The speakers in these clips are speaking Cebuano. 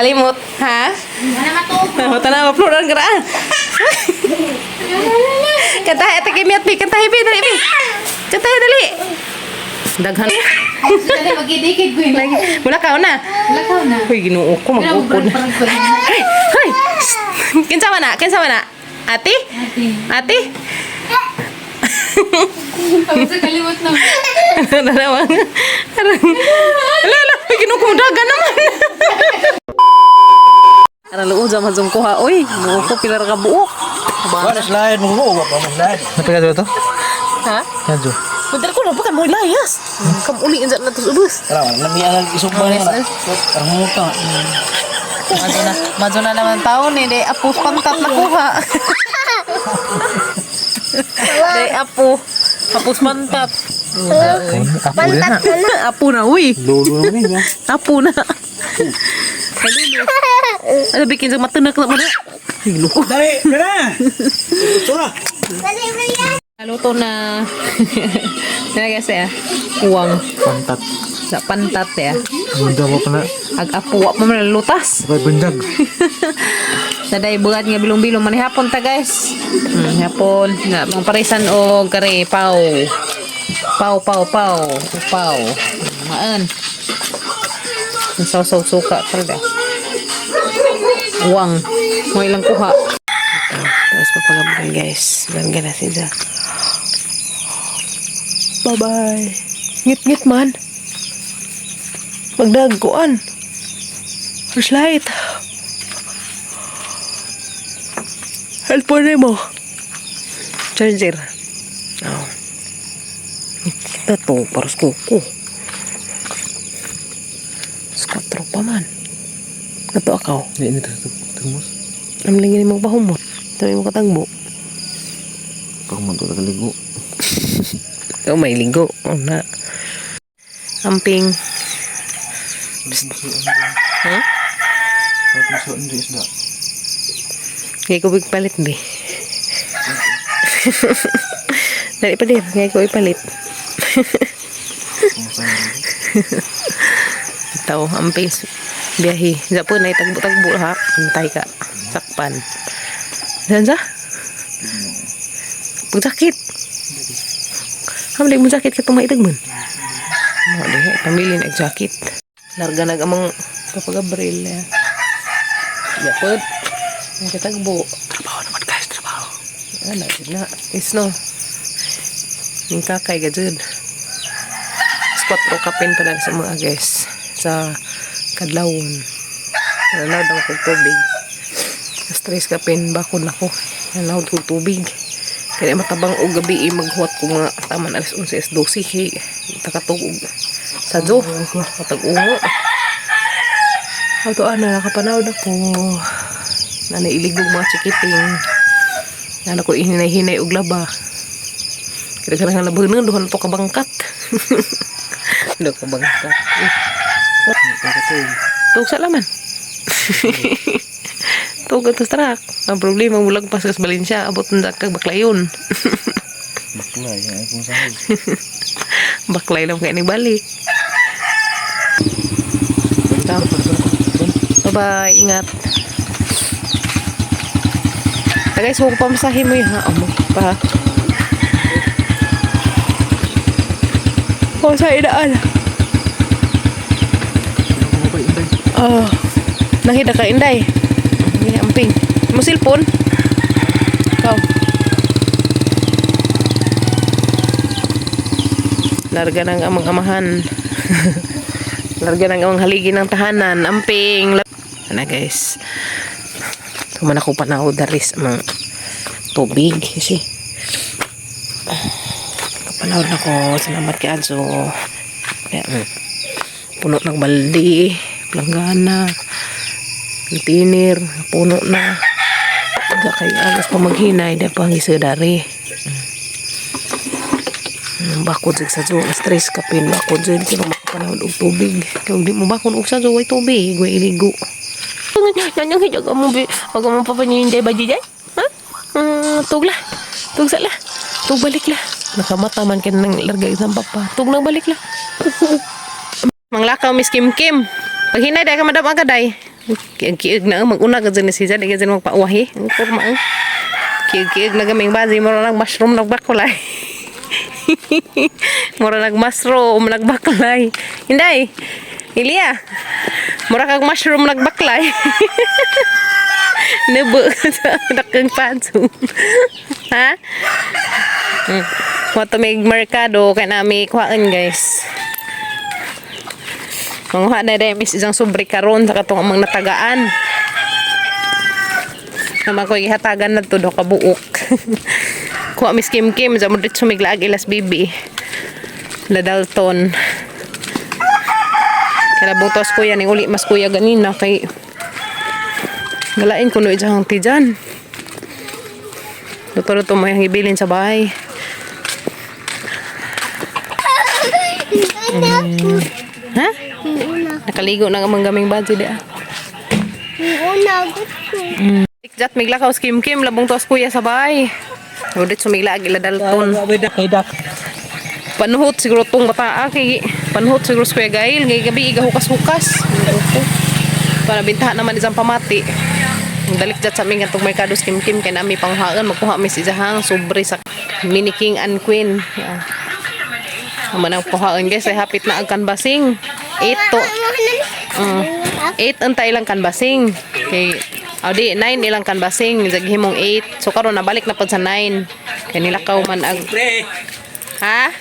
Kalimot, ha? Wala matuog. Mata na, mapluran ka na. Kantahe, ate Kimi at Pi. Kantahe, Pi. Dali, Pi. Kantahe, dali. Daghan. Dali, magidikid ko yun. Mula ka na. Lakaw na. Uy, ginoo ko, mag-ukod. Hey, hey! Shh! Kinsa man na? Kinsa man na? Ate? Ate. Ate? Pag sa kalimot na. Dalawang. Ala, ala. Uy, ginoo ko, dagan naman. Ara luo zaman zong kuha oy. Ginoo ko pila ra ka buok. Wala slide mo mo, wala slide. Napagado to? Ha? Kadyo. Mudal ko na pa mo layas. Kam uli insa na to sa ubos. Tara, wala lami ang isugba na. Ang muta. Madyo na, madyo na naman taon eh. Di apo pantat na kuha. Di apo. Apos pantat. Apo din na. Apo na, uy. Lolo naman eh. Apo na. Kalulu. Ano bikin sa matunak na muna. Ay, loko. Dali, dali. Sura. Luto na. Ano guys eh? Uwang. Pantat. Sa pantat eh. Munda mo pa na. Ag apo wa pa man lutas. Sabay bundag. Naday bugat nga bilong-bilong man hapon ta guys. Hapon nga mga parisan og kare pau. Pau pau pau, pau. Maan. Ang saw suka talaga. Uwang. Mo ilang kuha. Tapos papagabukan guys. Langga na sila. Bye-bye. Ngit-ngit man. Magdagkuan. Flashlight. Helpone mo. Charger. Oh. Kita to, paros kuko. Squatro pa man. Nato akaw. Hindi, ini to. Tungos. Ang lingin mo pahumot. Tabi mo katagbo. Pag mo to tagaligo. Oh, may ligo. Oh, na. Amping. Huh? Kahit masuan di isda. Ngay ko palit di. Dali pa din. Ngay ko ipalit. Itaw, amping biyahe. Diyan po, naitagbo-tagbo ha. Antay ka. Sakpan. Diyan sa? Pagsakit. Hamli mo jacket ka tumaitag man. Mo diha, pamili na jacket. Larga nag amang Papa Gabriel. Ya. Yapod. Nagkatagbo. Trabaho naman guys, trabaho. Ano, na. Is no. Yung kakay ka dyan. Squat o kapin pala sa mga guys. Sa kadlawon. Nalawd ako kong tubig. Stress kapin, bakod na ko. Nalawd kong tubig. Kaya matabang og gabi eh, maghuwat ko mga taman alas 11 alas 12 kay takatog og sadyo matag ungo. Ato ana nakapanawd ako. Nanailigog mga chikiting. Nana ko ihinay-hinay og laba. Kaya ka nga labanan, duhan to kabangkat. Duha kabangkat. Eh, tug sa laman. Tug ato sa truck. Ang problema, mulag pas kas Valencia, abot na kag baklayon. Bakla, yan ay kung sahod. Baklay lang kaya balik. Bye-bye, ingat. Ah, guys, huwag pamasahin mo yun, ha? Oh, pa. Oh, sa inaan. Oh, nakita ka, Inday. Hindi, amping. Mo cellphone? Ikaw. Larga ng amang amahan. Larga ng amang haligi ng tahanan. Amping. Ano guys. Tuman ako panaw daris ang tubig. Kasi kapanahon ako. Salamat kay Anso. Kaya, puno ng balde, planggana, container, puno na. Aga kayo alas pa maghinay, di pa ang isa dari. Bakod sa sadyo, stress ka pin, bakod sa kaya makapanahon og tubig. Kaya di mo bakod og sadyo, way tubig, way iligo. Nanyang hijag mo, bi, wag mo papanyin ba jijay? Ha? Tug lah. Tug sa lah. Tug balik lah. Nakamata man ka ng larga isang papa. Tug nang balik lah. Manglakaw, Miss Kim Kim. Paghinay, dahil ka madam agad ay. Kiag-kiag na mag-una ka dyan ni siya, di ka dyan magpauwahi. Ang kurma ang. Kiag-kiag na gaming bazi, mura nag mushroom nagbakulay. Mura nag mushroom nagbakulay. Hinday. Ilya. Mura kag mushroom nagbaklay. Nubo sa dakang paso. Ha? Wa to may merkado kay nami kuhaan, guys. Manguha na dahil mis isang sobre karon sa katong amang natagaan. Naman ko gihatagan na to do kabuok. Kuha mis Kim Kim sa mo dito sumiglaag ilas bibi. La Dalton. Kaya butos kuya ning uli mas kuya ganina kay galain ko no ijang tijan. Luto-luto mo yung ibilin sa bahay. Ha? Nakaligo na ang gaming budget di ah. Una, gusto. Jat miglakaw Kim Kim labong tos kuya sa bahay. Udit sumiglaag ila Dalton. Kay dak. Panuhot siguro tong bata ah, kay panuhot siguro sa Kuya Gail ngay gabi iga hukas-hukas. Para bintahan naman isang pamati. Ang Dalik jat sa aming atong merkado sa Kim Kim kay nami panghaon magkuha mi sa isahang sobre sa mini king and queen. Yeah. Amo nang kuhaon, guys, ay hapit na ang kanbasing. 8 to 8 ang ilang kanbasing. Kay Aw di 9 ilang kanbasing, zaghimong 8. So karon nabalik na pod sa 9. Kay nilakaw man ang Pre, ha?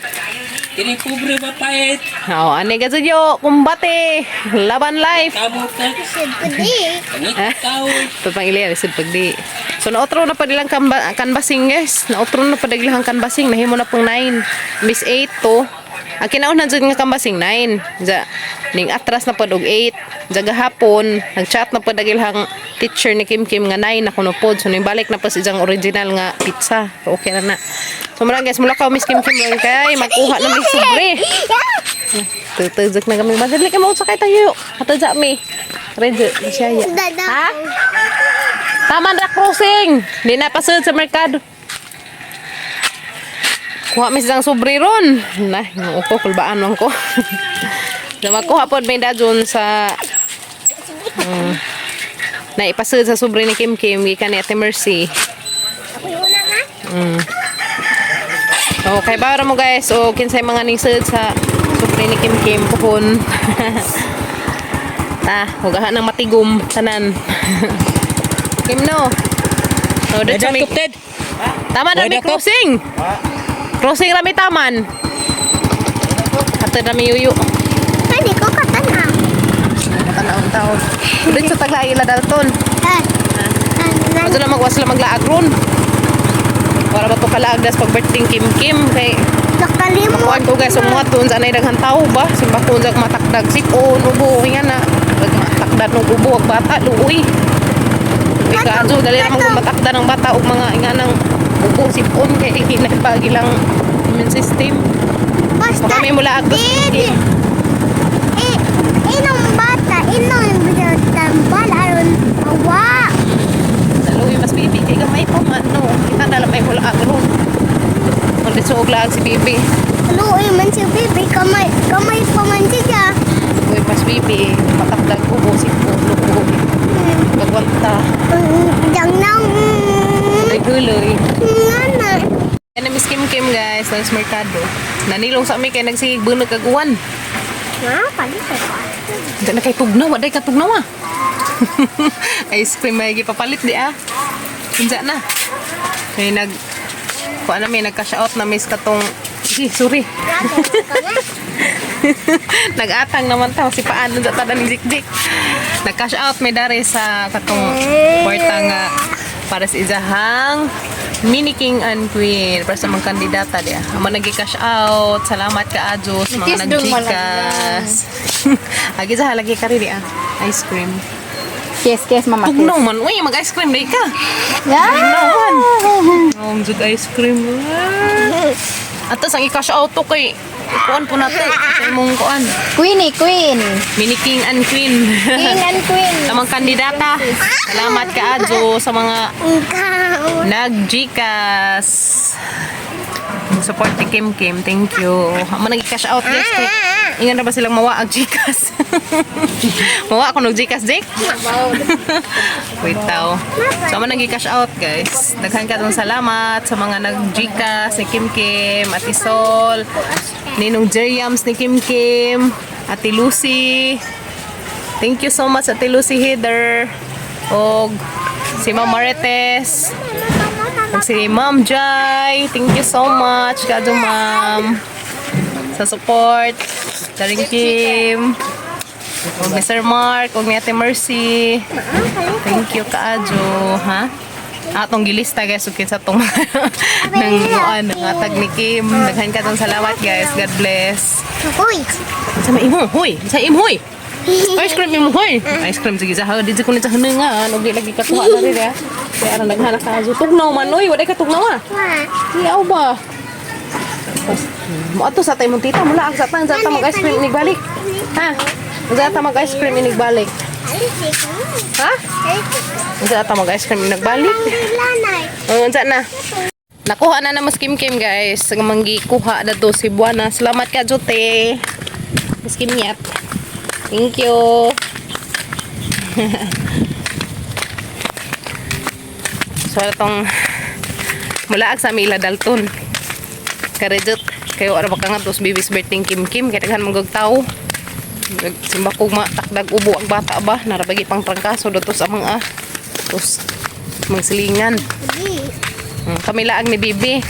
kini pobre ba pait? Oo, ane gazudyo, kumbate, laban life. Kamo ka. Pwede. Ikaw. Ito pang iliya, lisod pagdi. So, naotro na pa nilang kanbasing, guys. Naotro na pa nilang kanbasing. Nahimo na pong 9. Miss 8 to. Ang kinauna dyan nga kanbasing, 9. Ja, ning atras na pod og 8. Ja gahapon, nag-chat na pod ang teacher ni Kim Kim nga 9 na kuno pod. So, ning balik na po sa isang original nga pizza. So, okay na na. So, muna guys, mula ka, Miss Kim Kim, lang kay magkuha na may sobre. Tutuzak na kami. Madali ka mo sakay tayo. Atadya mi. Ready, siya. Dada. Ha? Taman ra crossing. Di na pasud sa merkado. Kuha mi silang sobre ron. Na, yung uko, kulbaan man ko. Na makuha pod may dajon sa na ipasud sa sobre ni Kim Kim gikan ni Ate Mercy. Ako yung una na. So, kay bara mo guys, o kinsay mga ningsud sa sobre ni Kim Kim puhon. Ta, hugahan ng matigom tanan. Kim no. So, May dito may dakop, Ted. Tama na May may dakop. crossing. Crossing rami taman. Ato na may yuyo. Pwede ko katana. Matanawang taon. Dito tagla ila Dalton. Ah. Ah, Ato na magwas sila maglaag ron. Para ba to kalaag das pag birthday Kim Kim kay Nakalimot. Kuan ko guys, umuhat doon sa anay daghan tao ba? Simba ko sa matakdag sipon, ubo, nga na. Pag matakdan og ubo, ag bata, luoy. Uy ka, adyo, dali naman kung matakdan ang bata og mga nga nang ubo, sipon, kay hinay pa ilang immune system. Basta. Baka may mula agos. Di, eh, inong bata, inong tambal aron awa. Luoy, mas bibi, kay gamay pa man, no. Kita na lang may mula agro. Kung di suog laag si bibi. Luoy man si bibi, kamay, kamay pa man siya. Uy, mas bibi, matakdag ubo, sipon, luoy. Gagwanta, Dang nang, naghuloy. nga na. Yan na Miss Kim Kim guys, nang merkado. Nanilong sa amin kay nagsigig bunod kag uwan. Nga, palit pa. Di na kay tugnaw, waday ka tugnaw ah. Ice cream may gipapalit di ah. Unsa na. Kay nag kuan na may nag-cash out na miss katong. Sige, sorry. Nag-atang naman tao si paano sa tanan ni Jik Jik. Nag-cash out may dari sa katong kwarta nga para sa isahang mini king and queen para sa mga kandidata di ah. Amo nagi-cash out. Salamat ka adyo sa mga Nagkiss dong nag-gcash. Agi sa halagi ka rin di ah. Ice cream. Kiss, kiss, mama. Kiss. Tugnaw man. Uy, mag-ice cream day ka. Yeah. Tugnaw man. Oh, jud ice cream. Ah. Atos ang i-cash out to kay kuan po nato sa imong kuan. Queenie, queen. Mini king and queen. King and queen. Sa mga kandidata. Salamat ka adyo sa mga Ikaw. nag-Gcash. Support ni Kim Kim. Thank you. Amo nag-cash out guys kay Ingan na ba silang mawa ang Gcash? Mawa ako nog Gcash, Jake? Wait tao. So, amo nang cash out, guys. Daghan katong salamat sa mga nag-Gcash ni Kim Kim, Ate Sol, Ninong Jeriams ni Kim Kim, Ate Lucy. Thank you so much, Ate Lucy Heather. Og si Ma'am Marites. Og si Ma'am Jai. Thank you so much, kado ma'am. Sa support. Daring Kim. Og ni Sir Mark, og ni Ate Mercy. Thank you kaadyo, ha? Atong gilista guys ug kinsa tong nang ano atag ni Kim. Daghan ka tong salamat guys. God bless. Uy! Sa imo, hoy. Sa imo, hoy. Ice cream imo, hoy. Ice cream sige sa di ko ni sa hunungan og di lagi katuwa na rin ya. Kaya aron naghala ka azo. Tugnaw man oy, wala ka tugnaw ah. Iyaw ba? Mo ato sa tay mong tita mula ang sa tang sa ta mag ice cream inig balik. Ha? Sa ta mag ice cream inig balik. Ha? Sa ta mag ice cream inig balik. Oh, unsa na? Nakuha na na mas Kim Kim guys. Nga manggikuha na to si Buana. Salamat ka Jote. Mas Kim Yat. Thank you. So itong mula sa Mila Dalton. Karejot kayo ara baka nga tos baby's birthday Kim Kim kay daghan man gug tawo. Simba kog matakdag ubo ang bata ba narabagi pang trangkaso dato sa mga tos magsilingan. Kami laag ni Bibi.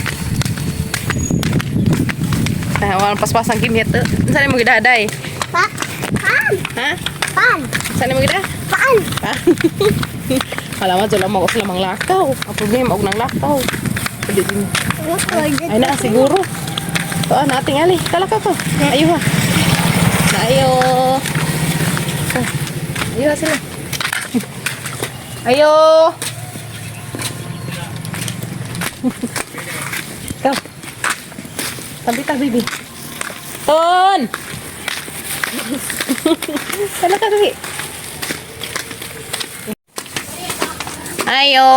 Ah, walang paspasan Kim Yat. Saan mo gidaday? Pa? Pan! Ha? Pan! Saan mo gida? Pan! Wala man sila mo sila mang lakaw. Ang problema og nang lakaw. Pwede din. Ay na siguro. Oo, nating ali. Talaka ko. Ayo ha. Ayo. Ah, ayo ha sila. Ayo. Go. Tabi ta, baby. Ton! Talaka, baby. Ayo.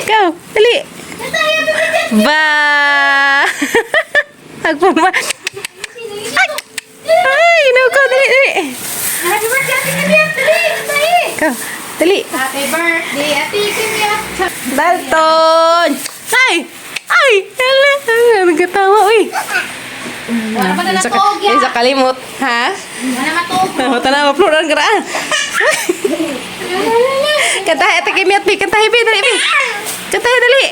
Go, dali. Ba. Agpuma. Ay, ay, no, go, dali, dali. Happy birthday, Ate Kim Yat! Dali! Dali! Go, dali. Happy birthday, Ate Kim Yat! Dalton. Ay, ay, dali. Ay, nagkatawa, uy. Wala pa na natuog ya! Sa kalimot, ha? Wala matuog! Mata na, mapluran ka na. Kantahe, Ate Kim Yat, bi. Kantahe, bi, dali, bi. Kantahe, dali.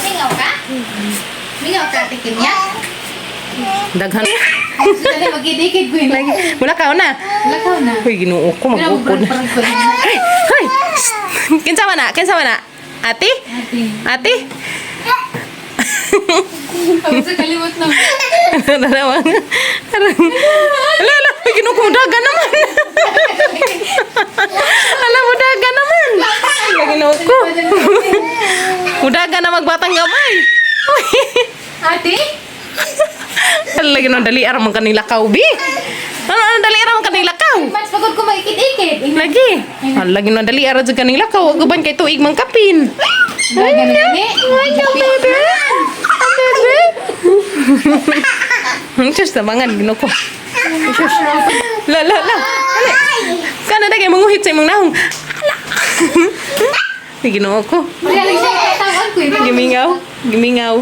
Mingaw ka? Mingaw ka, Ate Kim Yat? Daghan. Dali, magidikid ko yun. Mula ka na. Lakaw na. Uy, Ginoo ko mag-upod. Ay, ay. Shh. Kinsa man na? Kinsa man na? Ate? Ate. Ate? Pag sa kalimot na. Dalawang. Ala, ala. Uy, Ginoo ko daga naman. Ala, mudaga naman. Ala, Ginoo ko. Mudaga na magbatang gamay. Uy. Ate? Ala, Ginoo, dali aram man kanila kaubi. Ano, ano, dali aram man kanila kaw. Mas pagod ko maikid-ikid. Lagi. Ala, Ginoo, dali aram jud kanila kaw. Guban kay tuig man kapin. Ay, Ay, baby. Ang bebe. Sus, tabangan, ginoo ko. Sus. La, la, la. Dali. Kana na kay manguhit sa imong nahong. Ala. Ay, Ginoo ko. Wala lang siya katawan ko. eh. Gimingaw. Gimingaw.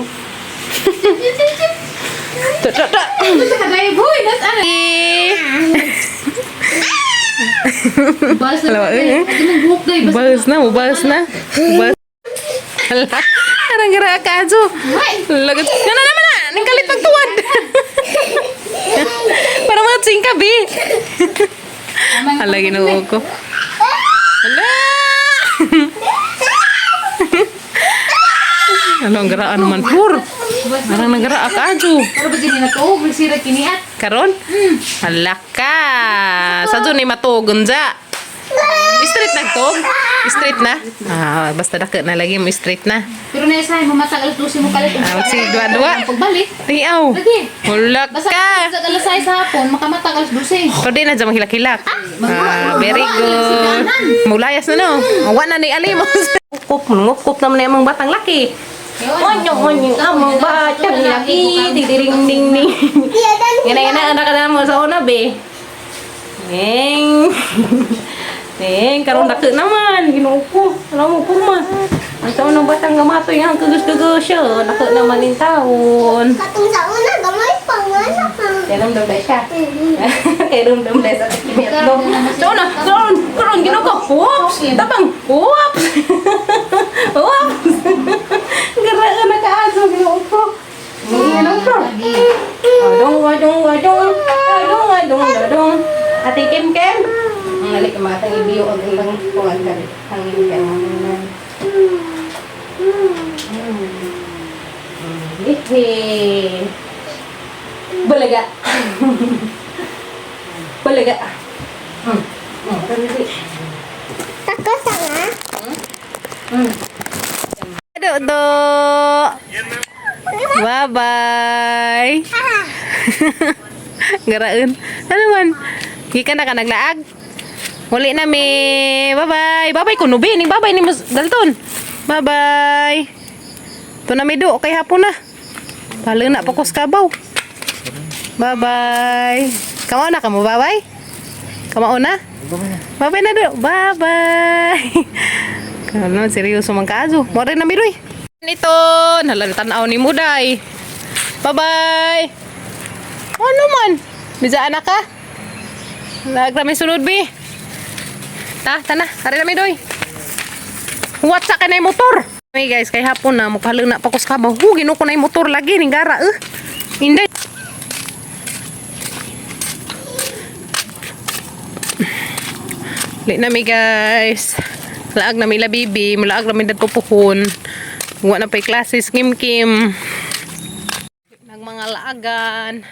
Ta, ta, ta. Ito sa kagaya, boy. Nas ano? Balas na. Alam, eh. Ate mong buhok day. Basta. Balas na, balas na. Balas. Ala. Arang gara ka ajo. Lagot. Kana naman na. Ning kalit pagtuwad. Para mga chingka, bi. Hala, ginoo ko. Hala! Ano ang garaan naman, Pur? Parang nagaraa ka, Ajo. Pero ba dyan natuog? Nagsira kiniat. Karon? Hala ka! Sa dyan ay matugon dya. Straight na to? Straight na? Ah, basta dako na lagi mo straight na. Pero naisahin mo matag alas 12 mo kalit. Ah, magsige, duwa-duwa. Pagbalik. Tiaw. Lagi. Hala Basta ka! sa alas 6 sa hapon, makamatag alas 12. Pero di na dyan maghilak-hilak. Ah, very good. Mulayas na no. Wa na ni ali mo. Ngukop, ngukop naman na yung mga batang laki. Onyo onyo among batang laki ding ding ding. Ngana ngana anak ka na mo sa una be. Neng. Neng, karon dako naman, Ginoo ko. Alam mo puma. Ang sa unang batang gamatoy nga kagus-kagus siya. Dako naman in taon. Katong sa una, gamay pa nga na ka. Kay ramdam na siya. Kay ramdam na sa kimitlog. So na, karon, karon Ginoo ko. Whoops! Tabang. Whoops! Whoops! Gara na kaaso Ginoo ko. Ano ko? Adong, adong, adong. Adong, adong, adong. Ate Kim Kim. Ang nalik ang mga ibiyo ang ilang kuwan kari. Ang iyong Hehe. Balaga. Balaga. Tako sa nga. Do do. Bye-bye. Garaon. Ano man? Gikan na ka naglaag? Muli na mi. Bye-bye. Bye-bye kuno bi. Ning bye-bye ni Mas Dalton. Bye-bye. To na mi do kay hapon na. Palo na pa ko sa kabaw. Bye-bye. Kamao na kamo bye-bye. Kamao na? Bye-bye na do. Bye-bye. Kano seryoso man kaaso. Mo rin na mi doy. Nito, nalantan-aw ni Muday. Bye-bye. Ano man? Bisa anak ka? Laag rami sunod, bi. Ta, tana. Tara na mi doy. Huwat sa kanay motor. Hey guys, kay hapon na, mupalo na pa ko sa kabaw. Hu, ginuko na yung motor lagi, ning gara, eh. Hindi. Li na mi guys. Laag na mi la bibi, mulaag na mi dadto puhon. Wa na pay classes kim kim. Nang mga laagan.